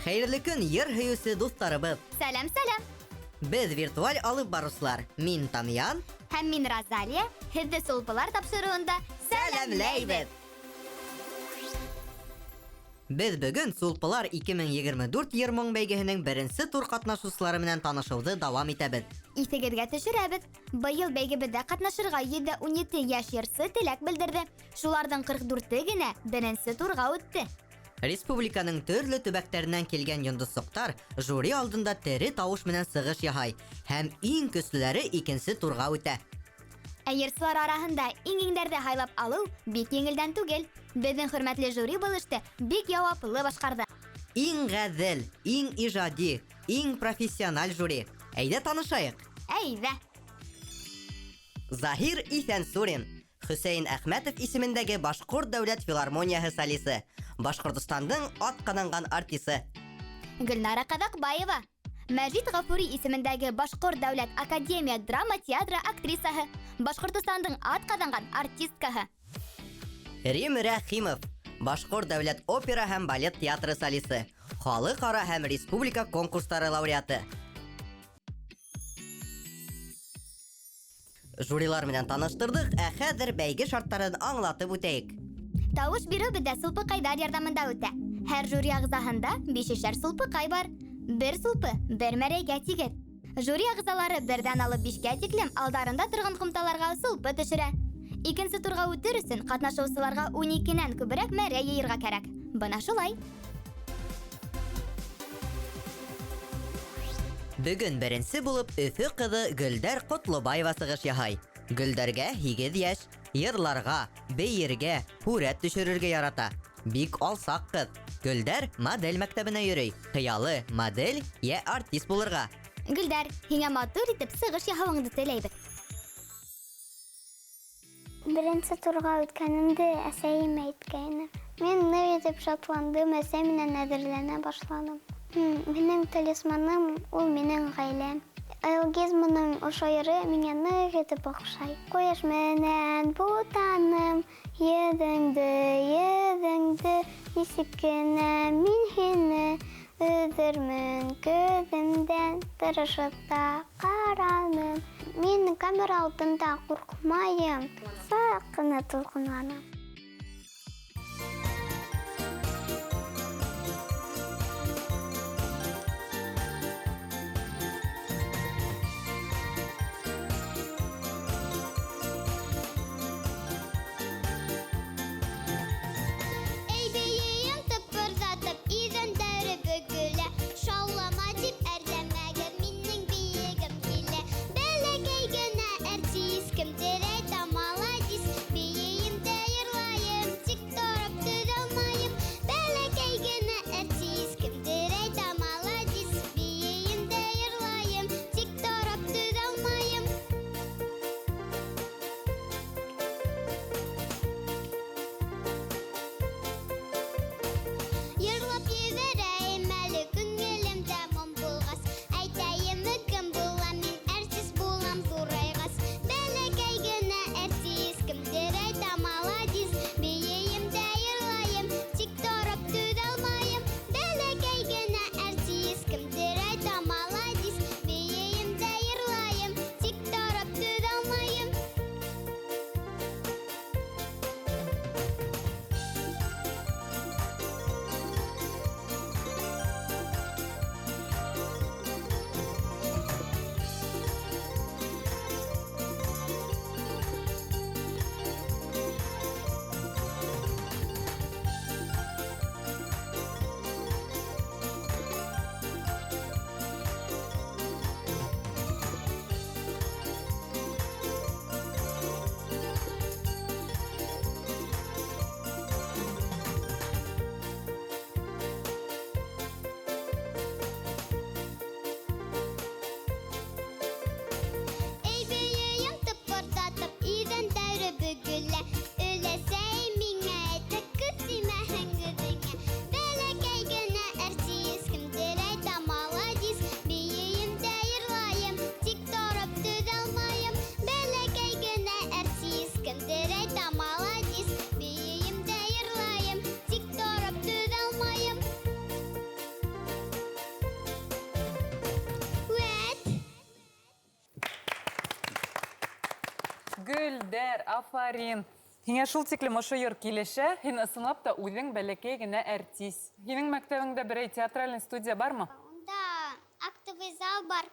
Хәйерле көн, йыр һөйөүсе дуҫтарыбыҙ! Сәләм, сәләм! Беҙ виртуаль алып барыусылар. Мин Тамьян. Һәм мин Розалия. Һеҙҙе Сулпылар тапшырыуында сәләмләйбеҙ! Беҙ бөгөн Сулпылар 2024 йыр-моң бәйгеһенең беренсе тур ҡатнашыусылары менән танышыуҙы дауам итәбеҙ. Иҫегеҙгә төшөрәбеҙ, быйыл бәйгебеҙҙә ҡатнашырға 117 йәш йырсы теләк белдерҙе. Шуларҙың 44-е генә беренсе турға үтте. Республиканың төрлө төбәктәренән килгән йондоҙсоҡтар жюри алдында тере тауыш менән сығыш яһай һәм иң көслөләре икенсе турға үтә. Ә йырсылар араһында иң-иңдәрҙе һайлап алыу бик еңелдән түгел. Беҙҙең хөрмәтле жюри был эште бик яуаплы башҡарҙы. Иң ғәҙел, иң ижади, иң профессиональ жюри. Әйҙә танышайыҡ. Әйҙә. Заһир Иҫәнсурин, Хөсәйен Әхмәтов исемендәге Башҡорт дәүләт филармонияһы солисы, Башҡортостандың атҡаҙанған артисы. Гөлнара Ҡаҙаҡбаева, Мәжит Ғафури исемендәге Башҡорт дәүләт академия драма театры актрисаһы, Башҡортостандың атҡаҙанған артисткаһы. Рим Рәхимов, Башҡорт дәүләт опера һәм балет театры солисы, халыҡ-ара һәм республика конкурстары лауреаты. Жюрилар менән таныштырҙыҡ, ә хәҙер бәйге шарттарын аңлатып үтәйек. Тауыш биреү беҙҙә сулпыҡайҙар ярҙамында үтә. Һәр жюри ағзаһында бишешәр сулпыҡай бар. Бер сулпы бер мәрәйгә тигеҙ. Жюри ағзалары берҙән алып бишкә тиклем алдарында торған ҡумталарға сулпы төшөрә. Икенсе турға үтер өсөн ҡатнашыусыларға 12-нән күберәк мәрәй йыйырға кәрәк. Бына шулай. Бөгөн беренсе булып Өфө ҡыҙы Гөлдәр Ҡотлобаева сығыш яһай. Гөлдәргә 8 йәш, йырларға, бейергә, һүрәт төшөрөргә ярата. Бик алсаҡ ҡыҙ. Гөлдәр модель мәктәбенә йөрөй. Хыялы модель йә артист булырға. Гөлдәр, һиңә матур итеп сығыш яһауыңды теләйбеҙ. Беренсе турға үткәнемде әсәйем әйткәйне. Мин ныҡ итеп шатландым, әсәй менән әҙерләнә башланым. Минең талисманым ул минең ғаиләм. Илгиз моның ошо йыры миңә ныҡ итеп оҡшай. Ҡояш менән бутаным, йөҙөңдө, йөҙөңдө, нисек кенә мин һине өҙөрмөн күҙемдән, тырышып та ҡараным. Мин камера алдында ҡурҡмайым, саҡ ҡына тулҡынланам. Бәләкәй генә артист, кемдер әйтә, маладис, бейейем дә йырлайым. Гөлдәр, афарин. Һиңә шул тиклем ошо йыр килешә, һин ысынлап та үҙең бәләкәй генә әртис. Һинең мәктәбеңдә берәй театральный студия бармы? Унда актовый зал бар.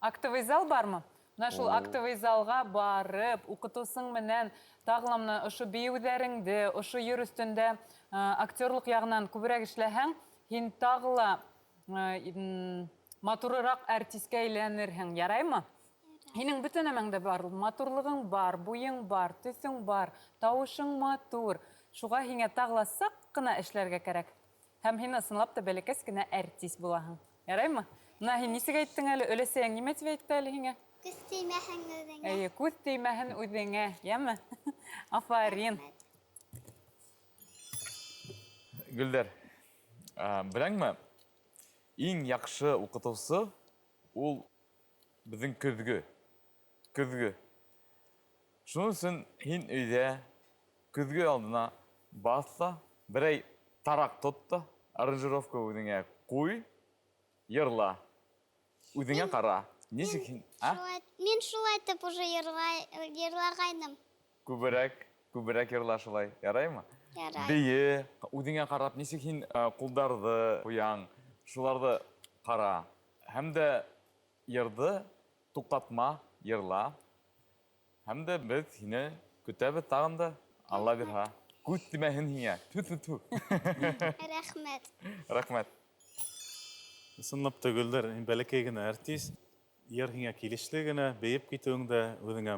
Актовый зал бармы? Менә шул актовый залға барып, уҡытыусың менән тағы ла менә ошо бейеүҙәреңде, ошо йыр өҫтөндә актерлыҡ яғынан күберәк эшләһәң, һин тағы ла матурыраҡ әртискә әйләнерһең, яраймы? Һинең бөтә нәмәң дә бар, матурлығың бар, буйың бар, төҫөң бар, тауышың матур. Шуға һиңә тағы ла саҡ ҡына эшләргә кәрәк. Һәм һин ысынлап та бәләкәс кенә әртис булаһың. Яраймы? Мына һин нисек әйттең әле, өләсәйең нимә тип әйтте әле һиңә? Күҙ теймәһен үҙеңә. Эйе, күҙ теймәһен үҙеңә, йәме? Афарин. Гөлдәр, беләңме, иң яҡшы уҡытыусы ул беҙҙең көҙгө. Көҙгө. Шуның өсөн һин өйҙә көҙгө алдына баҫ та, берәй тараҡ тот та, аранжировка үҙеңә ҡуй, йырла. Үҙеңә ҡара. Нисек һин, а? Мин шулай итеп уже йырлағайным. Күберәк, күберәк йырла шулай. Яраймы? Ярай. Бейе, үҙеңә ҡарап, нисек һин ҡулдарҙы ҡуяң, шуларҙы ҡара. Һәм дә йырҙы туҡтатма, йырла. Һәм дә беҙ һине көтәбеҙ тағын да, Алла бирһә. Күҙ тимәһен һиңә. Тфү-тфү-тфү. Рәхмәт. Рәхмәт. Ысынлап та, Гөлдәр, һин бәләкәй генә артист. Йыр һиңә килешле генә, бейеп китеүең дә үҙеңә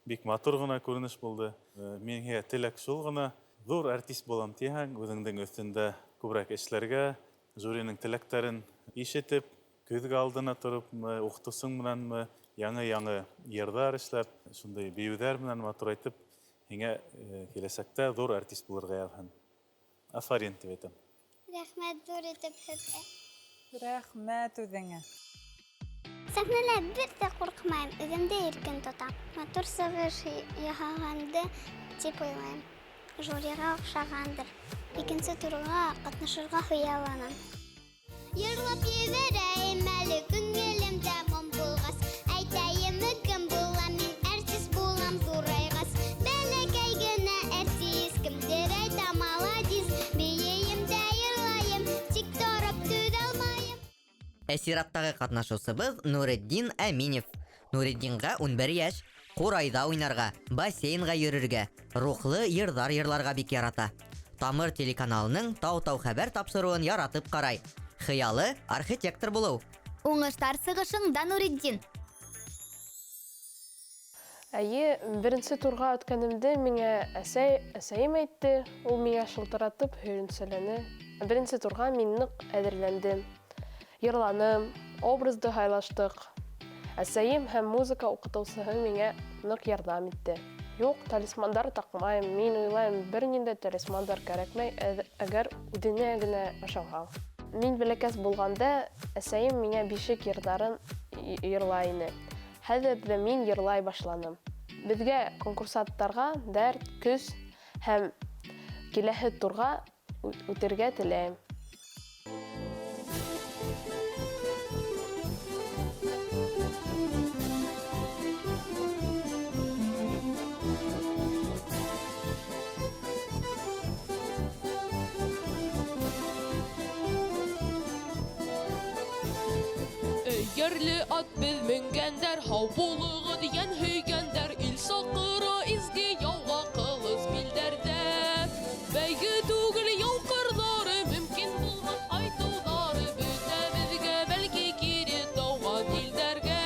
бик матур ғына күренеш булды. Мин һиңә теләк шул ғына, ҙур артист булам тиһәң, үҙеңдең өҫтөндә күберәк эшләргә, жюриның теләктәрен ишетеп, көҙгө алдына торопмы, уҡытыусың менәнме, яңы-яңы йырҙар эшләп, шундай бейеүҙәр менән матурайтып, һиңә киләсәктә ҙур артист булырға яҙһын. Афарин тип әйтәм. Рәхмәт ҙур итеп һеҙгә. Рәхмәт үҙеңә. Сәхнәлә бер ҙә ҡурҡмайым, үҙемде иркен тотам. Матур сығыш яһағанды тип уйлайым. Жюриға оҡшағандыр. Икенсе турға ҡатнашырға хыялланам. Йырлап ебәрәйем әле, күңелем тәмам булғас. Әйтәйем, кем булам мин, артист булам ҙурайғас. Бәләкәй генә артист, кемдер әйтә маладис. Бейейем дә йырлайым, тик тороп түҙә алмайым. Ә сираттағы ҡатнашыусыбыҙ Нуретдин Әминев. Нуретдинға 11 йәш. Ҡурайҙа уйнарға, бассейнға йөрөргә, рухлы йырҙар йырларға бик ярата. Тамыр телеканалының Тау-тау хәбәр тапшырыуын яратып ҡарай. Хыялы архитектор булыу. Уңыштар сығышыңда, Нуретдин. Әйе, беренсе турға үткәнемде миңә әсәйем әйтте. Ул миңә шылтыратып һөйөнсөләне. Беренсе турға мин ныҡ әҙерләндем. Йырланым, образды һайлаштыҡ. Әсәйем һәм музыка уҡытыусыһы миңә ныҡ ярҙам итте. Юҡ, талисмандар таҡмайым. Мин уйлайым, бер ниндәй талисмандар кәрәкмәй, әгәр үҙенә генә ышанһаң. Мин бәләкәс булғанда әсәйем миңә бишек йырҙарын йырлай ине. Хәҙер ҙә мин йырлай башланым. Беҙгә конкурсанттарға дәрт, көс һәм киләһе турға үтергә теләйем. Эйәрле ат беҙ менгәндәр, һау булығыҙ йән һөйгәндәр, ил саҡыра изге яуға ҡылыс билдәрҙә. Бәйге түгел яу ҡырҙары, мөмкин булмаҫ ҡайтыуҙары, бөтәбеҙгә бәлки кире тыуған илдәргә.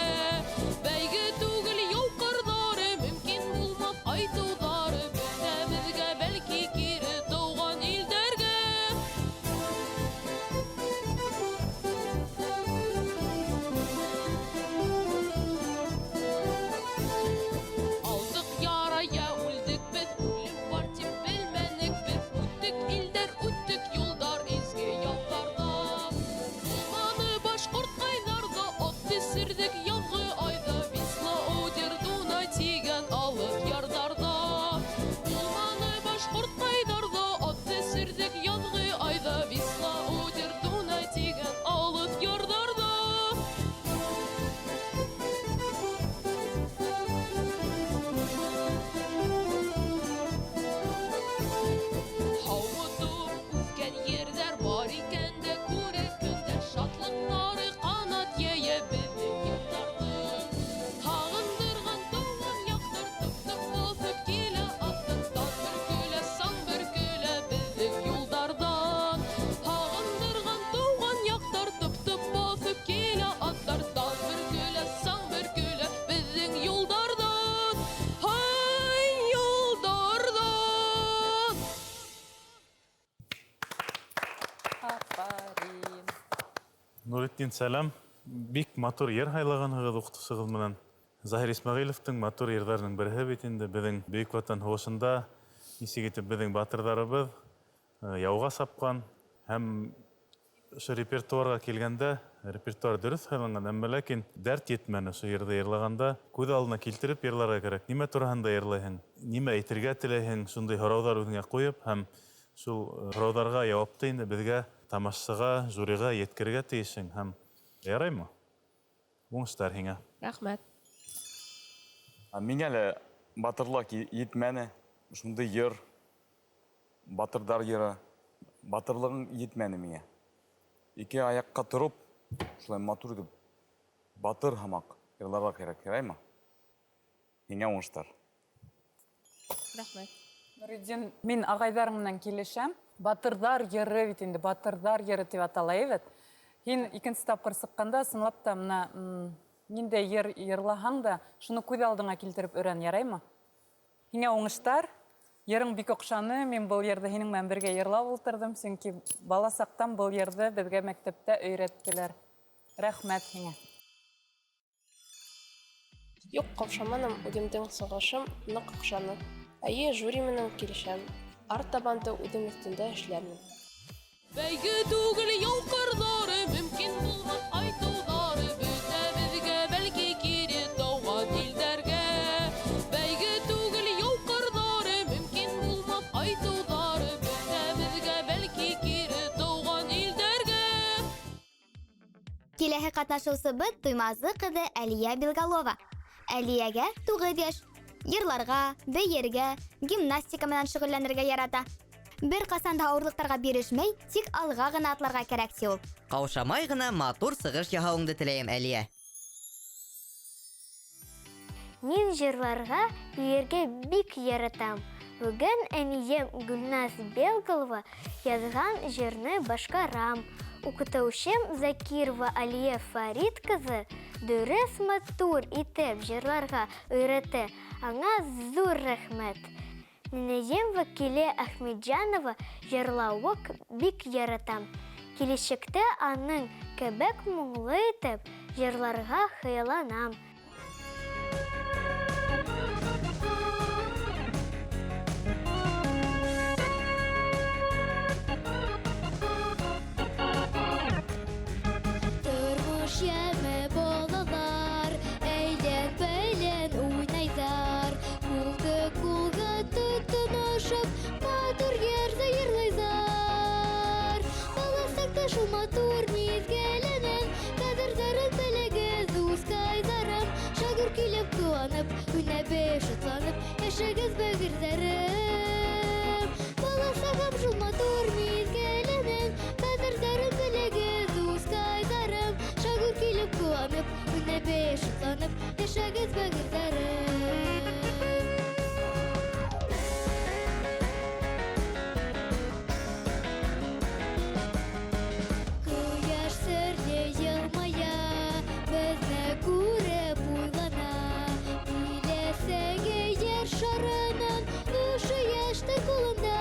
Бәйге түгел яу ҡырҙары, мөмкин булмаҫ ҡайтыуҙары, бөтәбеҙгә бәлки кире тыуған илдәргә. Нуретдин, сәләм. Бик матур йыр һайлағанһығыҙ уҡытыусығыҙ менән. Заһир Исмәғилевтың матур йырҙарының береһе бит инде беҙҙең Бөйөк Ватан һуғышында нисек итеп беҙҙең батырҙарыбыҙ яуға сапҡан һәм ошо репертуарға килгәндә репертуар дөрөҫ һайланған, әммә ләкин дәрт етмәне ошо йырҙы йырлағанда. Күҙ алдына килтереп йырларға кәрәк. Нимә тураһында йырлайһың, нимә әйтергә теләйһең, шундай һорауҙар үҙеңә ҡуйып һәм шул һорауҙарға яуапты инде беҙгә, тамашасыға, жюриға еткерергә тейешһең. Һәм яраймы? Уңыштар һиңә. Рәхмәт. Миңә лә батырлыҡ етмәне. Шундай йыр, батырҙар йыры, батырлығың етмәне миңә. Ике аяҡҡа тороп, шулай матур итеп, батыр һымаҡ йырларға кәрәк, яраймы? Һиңә уңыштар. Рәхмәт. Нуретдин, мин ағайҙарың менән килешәм. Батырҙар йыры бит инде, батырҙар йыры тип атала, әйбәт. Һин икенсе тапҡыр сыҡҡанда, ысынлап та, мына, ниндәй йыр йырлаһаң да, шуны күҙ алдыңа килтереп өйрән, яраймы? Һиңә уңыштар. Йырың бик оҡшаны, мин был йырҙы һинең менән бергә йырлап ултырҙым, сөнки бала саҡтан был йырҙы беҙгә мәктәптә өйрәттеләр. Рәхмәт һиңә. Юҡ, ҡаушаманым, үҙемдең сығышым ныҡ оҡшаны. Эйе, жюри менән килешәм. Артабан да үҙем өҫтөндә эшләрмен. Бәйге түгел яу ҡырҙары, мөмкин булмаҫ айтыуҙары, бөтәбеҙгә бәлки кире тыуған илдәргә. Бәйге түгел яу ҡырҙары, мөмкин булмаҫ айтыуҙары, бөтәбеҙгә бәлки кире тыуған илдәргә. Киләһе ҡатнашыусыбыҙ Туймазы ҡыҙы Әлиә Билгалова. Әлиәгә 9 йәш. Йырларға, бейергә, гимнастика менән шөғөлләнергә ярата. Бер ҡасан да ауырлыҡтарға бирешмәй, тик алға ғына атларға кәрәк, ти ул. Ҡаушамай ғына матур сығыш яһауыңды теләйем, Әлиә. Мин йырларға, бейергә бик яратам. Бөгөн әнием Гөлназ Белголова яҙған йырны башҡарам. Уҡытыусым Закирова Алия Фарид ҡыҙы дөрөҫ матур итеп йырларға өйрәтә. Аңа ҙур рәхмәт. Нинәйем Вәкилә Әхмәтжанова йырлауыҡ бик яратам. Киләсәктә аның кебек моңло итеп йырларға хыялланам. Тормош йәме балалар, әйлән-бәйлән уйнайҙар. Ҡулды ҡулға тотоношоп, матур йырҙы йырлайҙар. Бала саҡта шул матур миҙгеленең ҡәҙерҙәрен белегеҙ, дуҫҡайҙарым. Шағир килеп ҡыуанып, уйнап шатланып, йәшәгеҙ бәғерҙәрем. Бала сағым шул матур миҙгеленең ҡәҙерҙәрен белегеҙ, дуҫҡайҙарым. Шағир килеп ҡыуанып, уйнап шатланып, йәшәгеҙ бәғерҙәрем. Ҡояш серле йылмая, беҙҙе күреп уйлана. Киләсәге ер шарының ошо йәштәр ҡулында.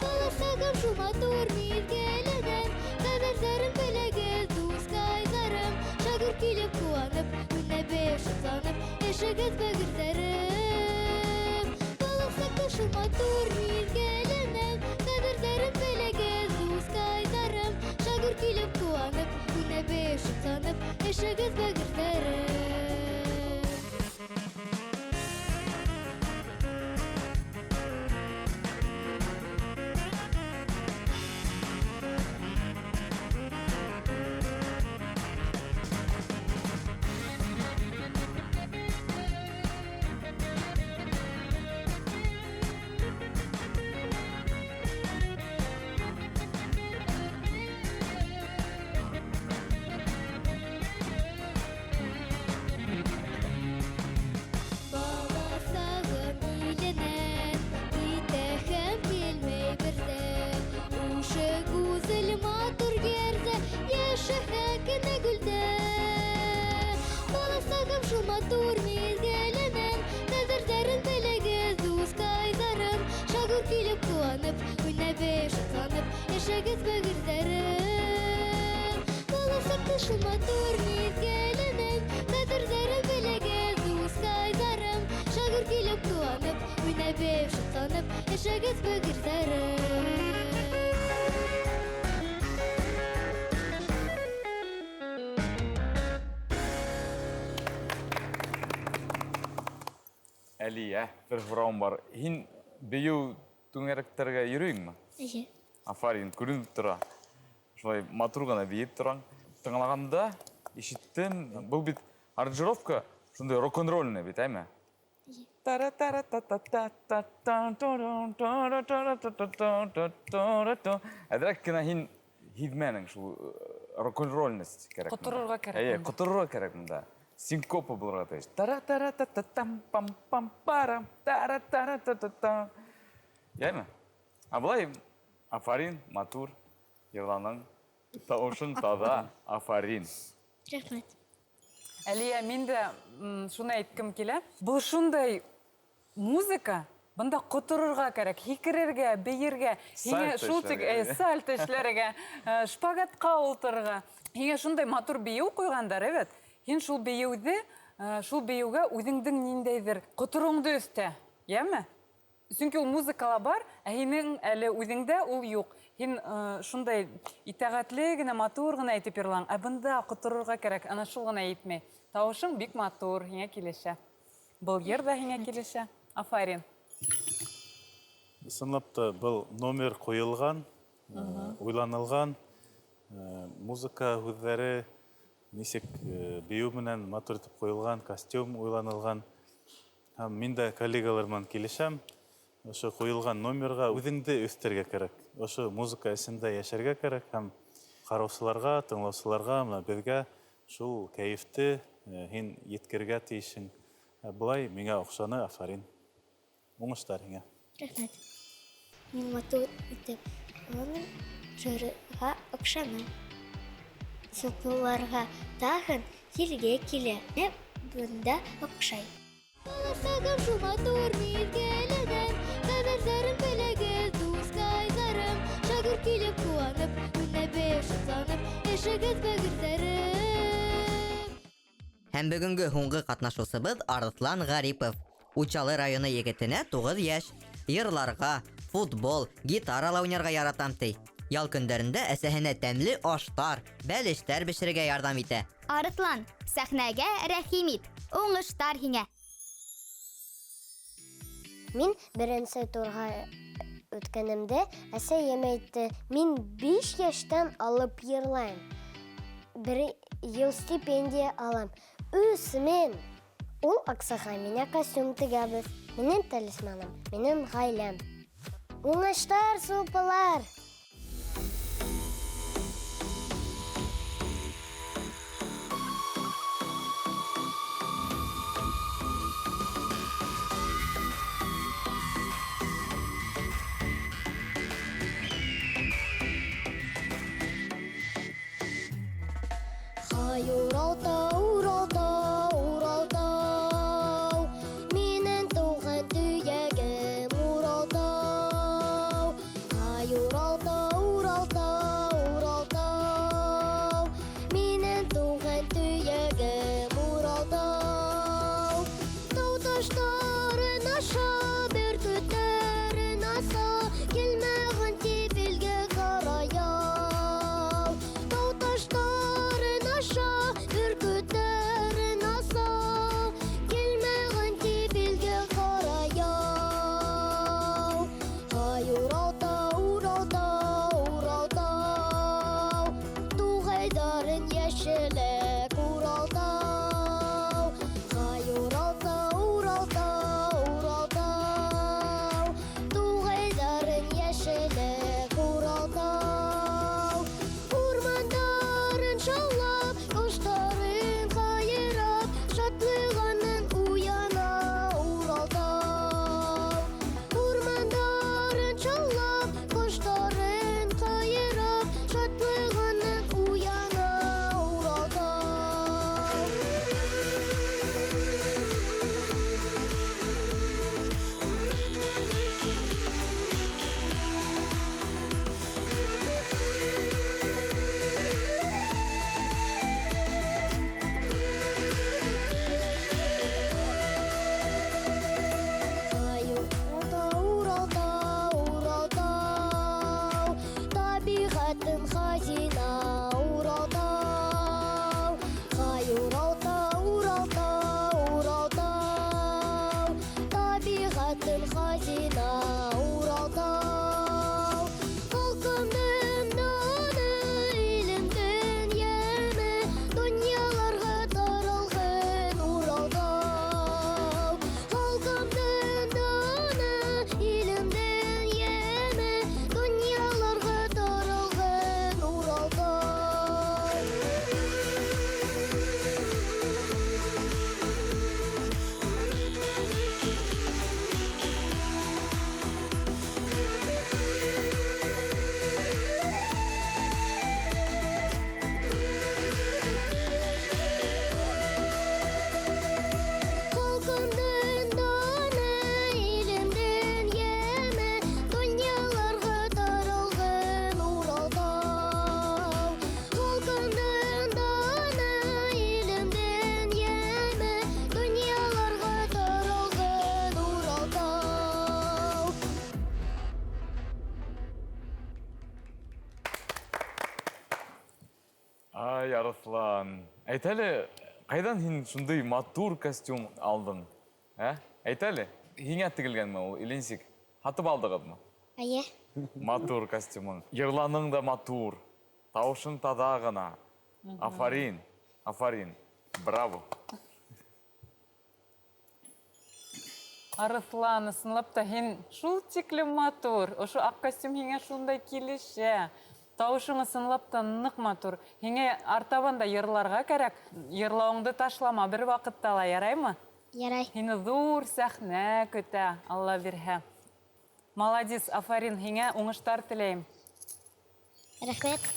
Бала сағым шул матур миҙгеленең ҡәҙерҙәрен белегеҙ, дуҫҡайҙарым. Шағир килеп ҡыуанып, уйнап шатланып, йәшәгеҙ бәғерҙәрем. Бала саҡта шул матур миҙгеленең ҡәҙерҙәрен белегеҙ, дуҫҡайҙарым. Шағир килеп ҡыуанып, уйнап шатланып, йәшәгеҙ бәғерҙәрем. Уйнап, бейеп, шатланып, Йәшәгеҙ бөгөрҙәрем. Әлиә, бер һорауым бар. Һин бейеү түңәрәктәргә йөрөйһөңмө? Эйе. Афарин, күренеп тора. Шулай матур ғына бейеп тораң. Тыңлағанда ишеттем, был бит аранжировка шундай рок-н-ролльный бит, әйме? Әҙерәк кенә һин һиҙмәнең шул рок-н-ролльность кәрәк. Ҡоторорға кәрәк Эйе, бында. ҡоторорға кәрәк бында. Синкопа булырға тейеш. Тара-тара-та-та-там-пам-пам-парам, тара-тара-та-та-та. Йәме? Ә былай, афарин, матур, йырланың, тауышың таҙа, афарин. Рәхмәт. Әлиә, мин дә шуны әйткем килә. Был шундай музыка, бында ҡоторорға кәрәк, һикерергә, бейергә, һиңә Сальто шул тик, эшләргә. сальто эшләргә, шпагатҡа ултырырға. Һиңә шундай матур бейеү ҡуйғандар, эйбәт. Һин шул бейеүҙе, шул бейеүгә үҙеңдең ниндәйҙер ҡотороңдо өҫтә, йәме? Сөнки ул музыкала бар, ә һинең әле үҙеңдә ул юҡ. Һин шундай итәғәтле генә, матур ғына итеп йырлаң. Ә бында ҡоторорға кәрәк, ана шул ғына етмәй. Тауышың бик матур, һиңә килешә. Был йыр ҙа һиңә килешә. Афарин. Ысынлап та был номер ҡуйылған, уйланылған, музыка һүҙҙәре нисек бейеү менән матур итеп ҡуйылған, костюм уйланылған. Һәм мин дә коллегалар менән килешәм. Ошо ҡуйылған номерға үҙеңде өҫтәргә кәрәк. Ошо музыка эсендә йәшәргә кәрәк һәм ҡараусыларға, тыңлаусыларға, мына беҙгә шул кәйефте һин еткерергә тейешһең. Ә былай миңә оҡшаны, афарин. Уңыштар һиңә. Рәхмәт. Мин матур итеп номер жюриға оҡшаны. Сулпыларға тағын елгә килә. Ә бында оҡшай. Баласағым шул матур миҙгеленән, Хәбәрҙәрем беләгеҙ, дуҫҡайҙарым. Шағир килеп ҡыуанып, уйнап, бейеп, шатланып, Йәшәгеҙ бәғерҙәрем. Һәм бөгөнгө һуңғы ҡатнашыусыбыҙ Арыҫлан Ғарипов. Учалы районы егетенә 9 йәш. Йырларға, футбол, гитарала уйнарға яратам ти. Ял көндәрендә әсәһенә тәмле аштар, бәлештәр бешерергә ярҙам итә. Арыҫлан, сәхнәгә рәхим ит. Уңыштар һиңә. Мин беренсе турға үткәнемдә әсәйем әйтте, мин 5 йәштән алып йырлайым. Бер йыл стипендия алам. Үс мин. Ул аҡсаға миңә костюм тегәбеҙ. Минең талисманым, минең ғаиләм. Уңыштар, сулпылар! Һай, Уралтау, Уралтау, Уралтау, минең тыуған төйәгем Уралтау. Һай, Уралтау, Уралтау, Уралтау, минең тыуған төйәгем Уралтау. Тау таштарын аша, бөркөттәрен аса, килмәгән тип илгә ҡарай яу. Тау таштарын аша, бөркөттәрен Арыҫлан, әйт әле, ҡайҙан һин шундай матур костюм алдың? Ә? Әйт әле, һиңә тегелгәнме ул или нисек? Һатып алдығыҙмы? Эйе. Матур костюмың. Йырланың да матур. Тауышың таҙа ғына. Афарин, афарин. Браво. Арыҫлан, ысынлап та һин шул тиклем матур. Ошо аҡ костюм һиңә шундай килешә. Тауышың ысынлап та ныҡ матур. Һиңә артабан да йырларға кәрәк. Йырлауыңды ташлама бер ваҡытта ла, яраймы? Ярай. Һине ҙур сәхнә көтә, Алла бирһә. Молодец, афарин, һиңә уңыштар теләйем. Рәхмәт.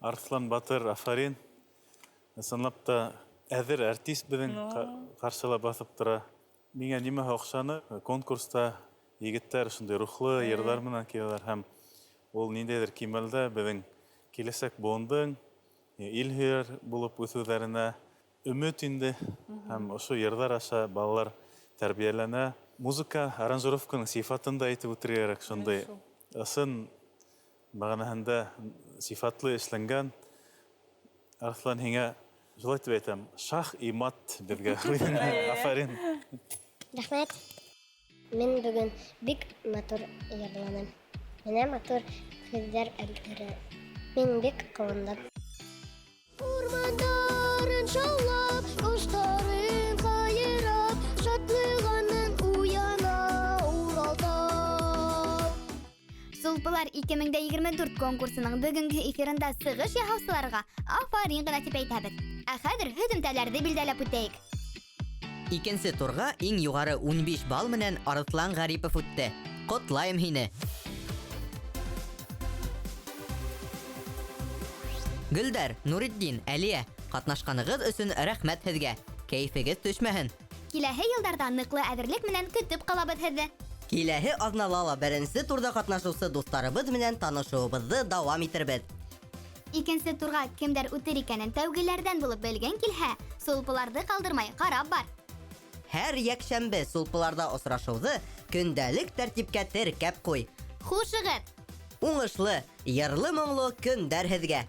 Арыҫлан батыр, афарин. Ысынлап та әҙер артист беҙҙең ҡаршыла баҫып тора. Миңә нимәһе оҡшаны, конкурста егеттәр шундай рухлы йырҙар менән киләләр һәм ул ниндәйҙер кимәлдә беҙҙең киләсәк быуындың ил һөйәр булып үҫеүҙәренә өмөт инде һәм ошо йырҙар аша балалар тәрбиәләнә. Музыка аранжировканың сифатын да әйтеп үтергә кәрәк, шундай ысын мәғәнәһендә сифатлы эшләнгән. Арыҫлан, һиңә шулай тип әйтәм, шах и мат беҙгә. Афарин. Рәхмәт. Мин бөгөн бик матур йырланым. Мине матур һүҙҙәр өлгөрә. Мин бик ҡыуандым. Урмандарын шаулап, ҡоштарын ҡайырып, шатлығынан уяна Уралтау. Сулпылар 2024 конкурсының бөгөнгө эфирында сығыш яһаусыларға афарин ғына тип әйтәбеҙ. Ә хәҙер һөҙөмтәләрҙе билдәләп үтәйек. Икенсе турға иң юғары 15 балл менән Арыҫлан Ғарипов үтте. Ҡотлайым һине! Гөлдәр, Нуретдин, Әлиә, ҡатнашҡанығыҙ өсөн рәхмәт һеҙгә. Кәйефегеҙ төшмәһен. Киләһе йылдарҙа ныҡлы әҙерлек менән көтөп ҡалабыҙ һеҙҙе. Киләһе аҙнала ла беренсе турҙа ҡатнашыусы дуҫтарыбыҙ менән танышыуыбыҙҙы дауам итербеҙ. Икенсе турға кемдәр үтер икәнен тәүгеләрҙән булып белгең килһә, сулпыларҙы ҡалдырмай ҡарап бар. Һәр йәкшәмбе сулпыларҙа осрашыуҙы көндәлек тәртипкә теркәп ҡуй. Хушығыҙ! Уңышлы, йырлы-моңло көндәр һеҙгә!